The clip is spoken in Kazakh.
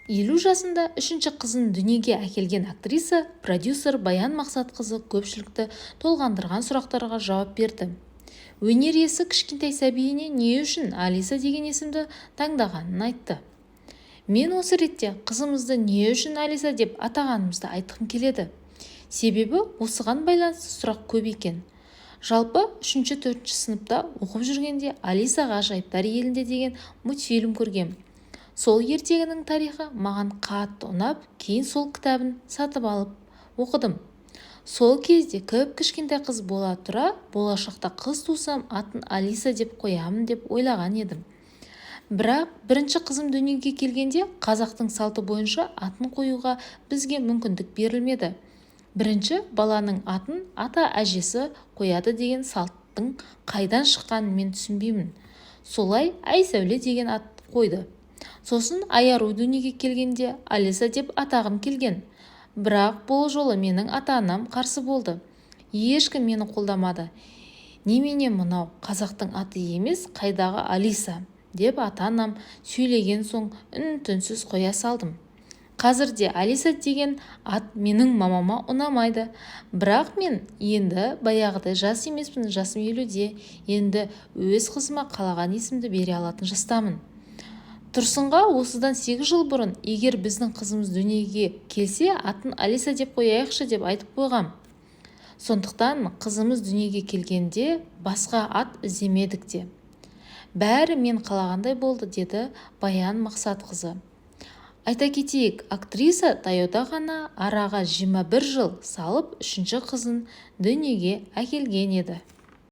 50 жасында үшінші қызын дүниеге әкелген актриса, продюсер Баян Мақсатқызы көпшілікті толғандырған сұрақтарға жауап берді. Өнер иесі кішкентай сәбиіне не үшін Алиса деген есімді таңдағанын айтты. Мен осы ретте қызымызды не үшін Алиса деп атағанымызды айтқым келеді. Себебі осыған байланысты сұрақ көп екен. Жалпы, үшінші-төртінші сыныпта оқып жүргенде «Алиса ғажайыптар елінде» деген мультфильм көргем. Сол ертегінің тарихы маған қатты ұнап, кейін сол кітабын сатып алып оқыдым. Сол кезде кіп-кішкентай қыз бола тұра, болашақта қыз тусам, атын Алиса деп қоямын деп ойлаған едім. Бірақ бірінші қызым дүниеге келгенде қазақтың салты бойынша атын қоюға бізге мүмкіндік берілмеді. Бірінші баланың атын ата-әжесі қояды деген салттың қайдан шыққанын мен түсінбеймін. Солай Айсәуле деген ат қойды. Сосын Айару дүниеге келгенде Алиса деп атағым келген. Бірақ бұл жолы менің ата-анам қарсы болды. Ешкім мені қолдамады. «Немене, мынау қазақтың аты емес, қайдағы Алиса?» деп ата-анам сөйлеген соң үн-түнсіз қоя салдым. Қазір де Алиса деген ат менің мамама ұнамайды. Бірақ мен енді баяғыдай жас емеспін, жасым 50-де. Енді өз қызыма қалаған есімді бере алатын жастамын. Тұрсынға осыдан 8 жыл бұрын егер біздің қызымыз дүниеге келсе, атын Алиса деп қояйықшы деп айтып қойғам. Сондықтан қызымыз дүниеге келгенде басқа ат іздемедік те. Бәрі мен қалағандай болды, деді Баян Мақсатқызы. Айта кетейік, актриса таяуда ғана араға 21 жыл салып үшінші қызын дүниеге әкелген еді.